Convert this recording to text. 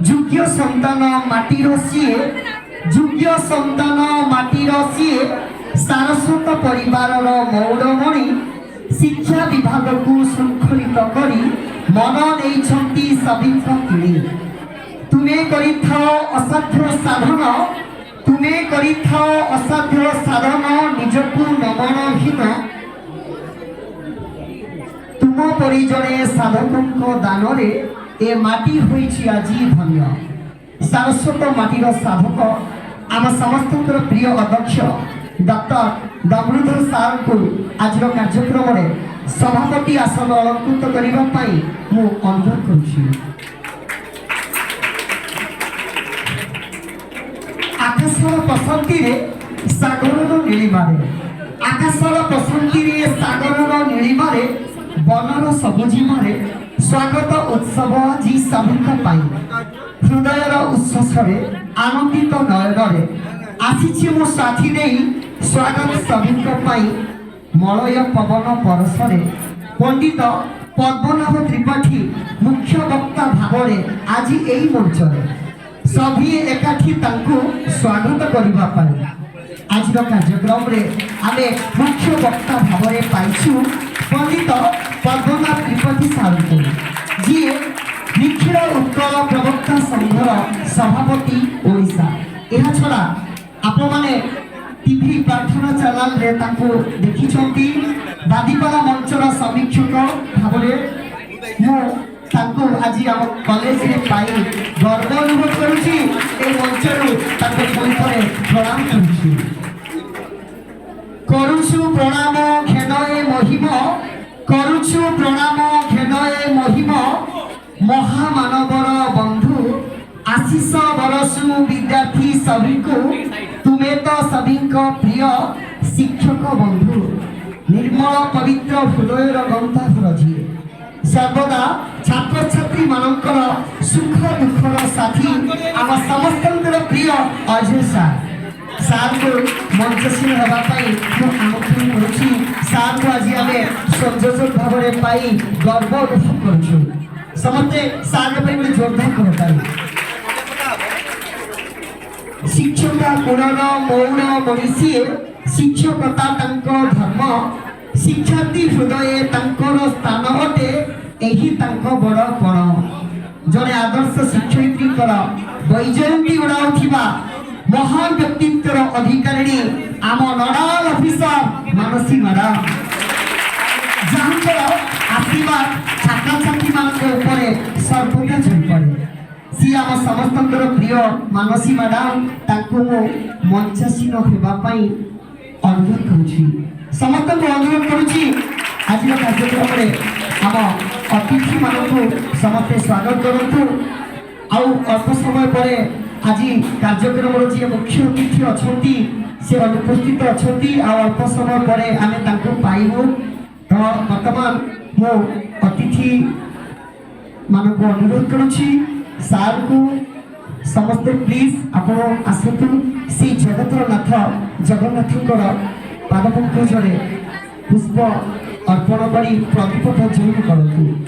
ଯୋଗ୍ୟ ସନ୍ତାନ ମାଟିର ସିଏ, ଯୋଗ୍ୟ ସନ୍ତାନ ମାଟିର ସିଏ, ସାରସ୍ୱତ ପରିବାରର ମଉଡ଼ମଣି। ଶିକ୍ଷା ବିଭାଗକୁ ଶୃଙ୍ଖଳିତ କରି ମନ ନେଇଛନ୍ତି ସଭିଙ୍କ କିଣି। ତୁମେ କରିଥାଅ ଅସାଧ୍ୟ ସାଧନ, ତୁମେ କରିଥାଅ ଅସାଧ୍ୟ ସାଧନ, ନିଜକୁ ନମନହୀନ। ତୁମ ପରି ଜଣେ ସାଧକଙ୍କ ଦାନରେ ଏ ମାଟି ହୋଇଛି ଆଜି ଧନ୍ୟ। ସାରସ୍ୱତ ମାଟିର ସାଧକ, ଆମ ସମସ୍ତଙ୍କର ପ୍ରିୟ ଅଧ୍ୟକ୍ଷ ଡକ୍ଟର ଡମରୁଧର ସାର୍ଙ୍କୁ ଆଜିର କାର୍ଯ୍ୟକ୍ରମରେ ସଭାପତି ଆସନ ଅଳଙ୍କୃତ କରିବା ପାଇଁ ମୁଁ ଅନୁରୋଧ କରୁଛି। ଆକାଶର ପ୍ରଶାନ୍ତିରେ, ସାଗରର ନୀଳିମାରେ, ଆକାଶର ପ୍ରଶାନ୍ତିରେ, ସାଗରର ନୀଳିମାରେ, ବନର ସବୁଜିମାରେ ସ୍ୱାଗତ ଉତ୍ସବ ଆଜି ସଭିଙ୍କ ପାଇଁ। ହୃଦୟର ଉଚ୍ଛ୍ୱାସରେ, ଆନନ୍ଦିତ ନୟନରେ ଆସିଛି ମୁଁ ସାଥୀ ନେଇ ସ୍ୱାଗତ ସଭିଙ୍କ ପାଇଁ। ମଳୟ ପବନ ପରଶରେ ପଣ୍ଡିତ ପଦ୍ମନାଭ ତ୍ରିପାଠୀ ମୁଖ୍ୟ ବକ୍ତା ଭାବରେ ଆଜି ଏଇ ମଞ୍ଚରେ ସଭିଏ ଏକାଠି ତାଙ୍କୁ ସ୍ୱାଗତ କରିବା ପାଇଁ। ଆଜିର କାର୍ଯ୍ୟକ୍ରମରେ ଆମେ ମୁଖ୍ୟ ବକ୍ତା ଭାବରେ ପାଇଛୁ ପଣ୍ଡିତ ପଦ୍ମନାଭ ତ୍ରିପାଠୀ ସାର୍ଙ୍କୁ, ଯିଏ ନିଖିଳ ଉତ୍କଳ ପ୍ରବକ୍ତା ସଂଘର ସଭାପତି, ଓଡ଼ିଶା। ଏହାଛଡ଼ା ଆପଣମାନେ ଟିଭି ପ୍ରାର୍ଥନା ଚ୍ୟାନେଲରେ ତାଙ୍କୁ ଦେଖିଛନ୍ତି ବାଦିପାଲା ମଞ୍ଚର ସମୀକ୍ଷକ ଭାବରେ। ମୁଁ ତାଙ୍କୁ ଆଜି ଆମ କଲେଜରେ ପାଇ ଗର୍ବ ଅନୁଭବ କରୁଛି। এই ମଞ୍ଚରୁ ତାଙ୍କୁ ପୁଣି ଥରେ ପ୍ରଣାମ କରୁଛି। କରୁଛୁ ପ୍ରଣାମ ଘେନ ଏ ମହିମ, କରୁଛୁ ପ୍ରଣାମ ଘେନ ଏ ମହିମ ମହାମାନବର ବନ୍ଧୁ। ଆଶିଷ ବରସୁ ବିଦ୍ୟାର୍ଥୀ ସଭିଙ୍କୁ, ତୁମେ ତ ସଭିଙ୍କ ପ୍ରିୟ ଶିକ୍ଷକ ବନ୍ଧୁ। ନିର୍ମଳ ପବିତ୍ର ହୃଦୟର ଗନ୍ତାଘର ଯିଏ, ସର୍ବଦା ଛାତ୍ରଛାତ୍ରୀ ମାନଙ୍କର ସୁଖ ଦୁଃଖର ସାଥୀ, ଆମ ସମସ୍ତଙ୍କର ପ୍ରିୟ ଅଜୟ ସାର୍। ସାର୍ଙ୍କୁ ମଞ୍ଚସୀନ ହେବା ପାଇଁ ମୁଁ ଆମନ୍ତ୍ରଣ କରୁଛି। ସାର୍ଙ୍କୁ ଆଜି ଆମେ ସଂଯୋଜକ ଭାବରେ ପାଇ ଗର୍ବ ଅନୁଭବ କରୁଛୁ। ସମସ୍ତେ ସାର୍ଙ୍କ ପାଇଁ ଗୋଟେ ଜୋରଦାର କରତାଳି। ଶିକ୍ଷକ ଗୁଣର ମଉଡ଼ ମଣିଷିଏ, ଶିକ୍ଷକତା ତାଙ୍କ ଧର୍ମ। ଶିକ୍ଷାର୍ଥୀ ହୃଦୟେ ତାଙ୍କର ସ୍ଥାନ ଅଟେ, ଏହି ତାଙ୍କ ବଡ଼ ପଣ। ଜଣେ ଆଦର୍ଶ ଶିକ୍ଷୟିତ୍ରୀଙ୍କର ବୈଜୟନ୍ତୀ ଉଡ଼ାଉଥିବା ମହାନ ବ୍ୟକ୍ତିତ୍ୱର ଅଧିକାରିଣୀ ଆମ ନୋଡାଲ ଅଫିସର ମାନସୀ ମ୍ୟାଡ଼ାମ, ଯାହାଙ୍କର ଆଶୀର୍ବାଦ ଛାତ୍ରଛାତ୍ରୀମାନଙ୍କ ଉପରେ ସର୍ବଦା ଝରିପଡ଼େ। ସିଏ ଆମ ସମସ୍ତଙ୍କର ପ୍ରିୟ ମାନସୀ ମ୍ୟାଡ଼ାମ। ତାଙ୍କୁ ମୁଁ ମଞ୍ଚାସୀନ ହେବା ପାଇଁ ଅନୁରୋଧ କରୁଛି। ସମସ୍ତଙ୍କୁ ଅନୁରୋଧ କରୁଛି, ଆଜିର କାର୍ଯ୍ୟକ୍ରମରେ ଆମ ଅତିଥିମାନଙ୍କୁ ସମସ୍ତେ ସ୍ୱାଗତ କରନ୍ତୁ। ଆଉ ଅଳ୍ପ ସମୟ ପରେ ଆଜି କାର୍ଯ୍ୟକ୍ରମର ଯିଏ ମୁଖ୍ୟ ଅତିଥି ଅଛନ୍ତି, ସେ ଅନୁପସ୍ଥିତ ଅଛନ୍ତି। ଆଉ ଅଳ୍ପ ସମୟ ପରେ ଆମେ ତାଙ୍କୁ ପାଇବୁ। ତ ବର୍ତ୍ତମାନ ମୁଁ ଅତିଥି ମାନଙ୍କୁ ଅନୁରୋଧ କରୁଛି, ସାର୍ଙ୍କୁ ସମସ୍ତେ ପ୍ଲିଜ୍ ଆପଣ ଆସନ୍ତୁ। ସେଇ ଜଗତର ନାଥ ଜଗନ୍ନାଥଙ୍କର ପାଦପଙ୍କଜରେ ପୁଷ୍ପ ଅର୍ପଣ କରି ପ୍ରଦୀପ ପ୍ରଜ୍ୱଳନ କରନ୍ତୁ।